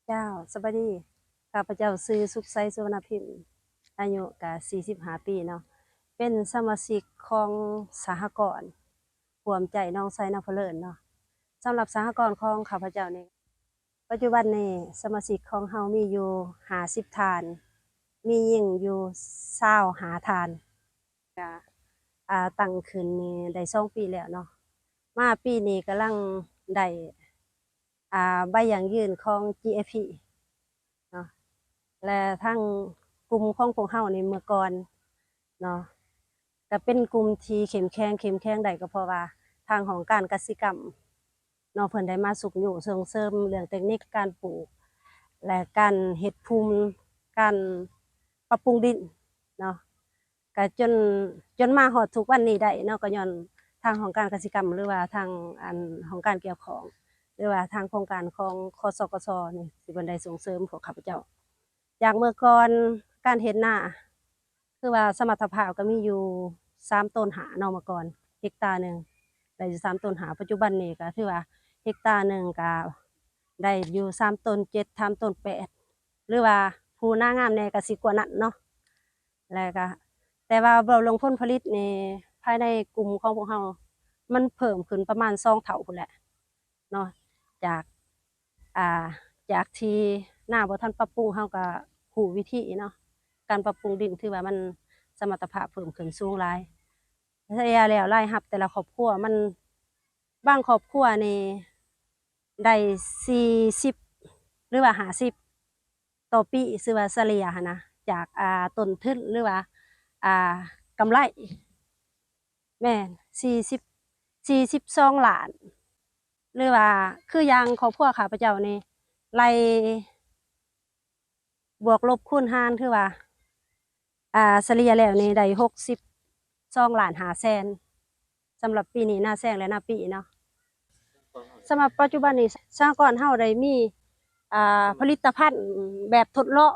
ເຈົ້າ ສະບາຍດີ. ຂ້າພະເຈົ້າຊື່ ສຸກໄຊ ສຸວັນນະພິມ, ອາຍຸກະສີ່ສິບຫ້າປີເນາະ, ເປັນສະມາຊິກຂອງສະຫະກອນຮ່ວມໃຈໜອງໄຊນາພະເລີນເນາະ. ສຳລັບສະຫະກອນຂອງຂ້າພະເຈົ້ານີ້ ປັດຈຸບັນນີ້ສະມາຊິກຂອງເຮົາມີຢູ່ຫ້າສິບທ່ານ, ມີຍິງຢູ່ຊາວຫ້າທ່ານ. ກະ ອ່າ ຕັ້ງຂຶ້ນນີ້ໄດ້ສອງປີແລ້ວເນາະ, ມາປີນີ້ກຳລັງໄດ້ ອ່າ ໃບຢັ້ງຢືນຂອງ GFP ເນາະ ແລະ ທາງກຸ່ມຂອງພວກເຮົານີ້ເມື່ອກ່ອນເນາະ ກະເປັນກຸ່ມທີ່ເຂັ້ມແຂງ, ເຂັ້ມແຂງໄດ້ກໍເພາະວ່າທາງຫ້ອງການກະສິກຳເນາະ ເພິ່ນໄດ້ມາຊຸກຍູ້ສົ່ງເສີມເລື່ອງເຕັກນິກການປູກ ແລະ ການເຮັດພູມ, ການປັບປຸງດິນເນາະ. ກະຈົນ ຈົນມາຮອດທຸກວັນນີ້ໄດ້ເນາະ ກໍຍ້ອນທາງຫ້ອງການກະສິກຳ ຫຼືວ່າທາງ ອັນ ຫ້ອງການກ່ຽວຂ້ອງ ຫຼືວ່າທາງໂຄງການຂອງ ຄສກສ ນີ້ ທີ່ເພິ່ນໄດ້ສົ່ງເສີມພວກຂ້າພະເຈົ້າ. ຈາກເມື່ອກ່ອນການເຮັດນາ ຄືວ່າສະມັດຖະພາບກໍມີຢູ່ສາມໂຕນຫ້າເນາະ ເມື່ອກ່ອນເຮັກຕາໜຶ່ງໄດ້ຢູ່ສາມໂຕນຫ້າ, ປັດຈຸບັນນີ້ກໍຖືວ່າເຮັກຕາໜຶ່ງກໍໄດ້ຢູ່ສາມໂຕນເຈັດ ສາມໂຕນແປດ ຫຼືວ່າຜູ້ນາງາມແດ່ກໍຊິກວ່ານັ້ນເນາະ. ແລ້ວກະ ແຕ່ວ່າເວົ້າເລື່ອງຜົນຜະລິດນີ້ ພາຍໃນກຸ່ມຂອງພວກເຮົາ ມັນເພີ່ມຂຶ້ນປະມານສອງເທົ່າພຸ້ນແຫຼະເນາະ. ຈາກ ອ່າ ຈາກທີ່ນາບໍ່ທັນປັບປຸງ ເຮົາກະຮູ້ວິທີເນາະ ການປັບປຸງດິນ ຖືວ່າມັນສະມັດຖະພາບເພີ່ມຂຶ້ນສູງຫຼາຍ. ສະເລ່ຍແລ້ວລາຍຮັບແຕ່ລະຄອບຄົວມັນ ບາງຄອບຄົວນີ້ໄດ້ສີ່ສິບ ຫຼືວ່າຫ້າສິບຕໍ່ປີ ຊື່ວ່າສະເລ່ຍຫັ້ນນະ ຈາກ ອ່າ ຕົ້ນທຶນ ຫຼືວ່າ ອ່າ ກຳໄລ ແມ່ນ ສີ່ສິບ ສີ່ສິບສອງລ້ານ ຫຼືວ່າຄືຢ່າງຄອບຄົວຂ້າພະເຈົ້ານີ້ ໄລ່ບວກລົບຄູນຫານ ຖືວ່າ ອ່າ ສະເລ່ຍແລ້ວນີ້ໄດ້ຫົກສິບສອງລ້ານຫ້າແສນ ສຳລັບປີນີ້ ນາແຊງ ແລະ ນາປີເນາະ. ສຳລັບປັດຈຸບັນນີ້ ສະຫະກອນເຮົາໄດ້ມີ ອ່າ ຜະລິດຕະພັນແບບທົດລອງ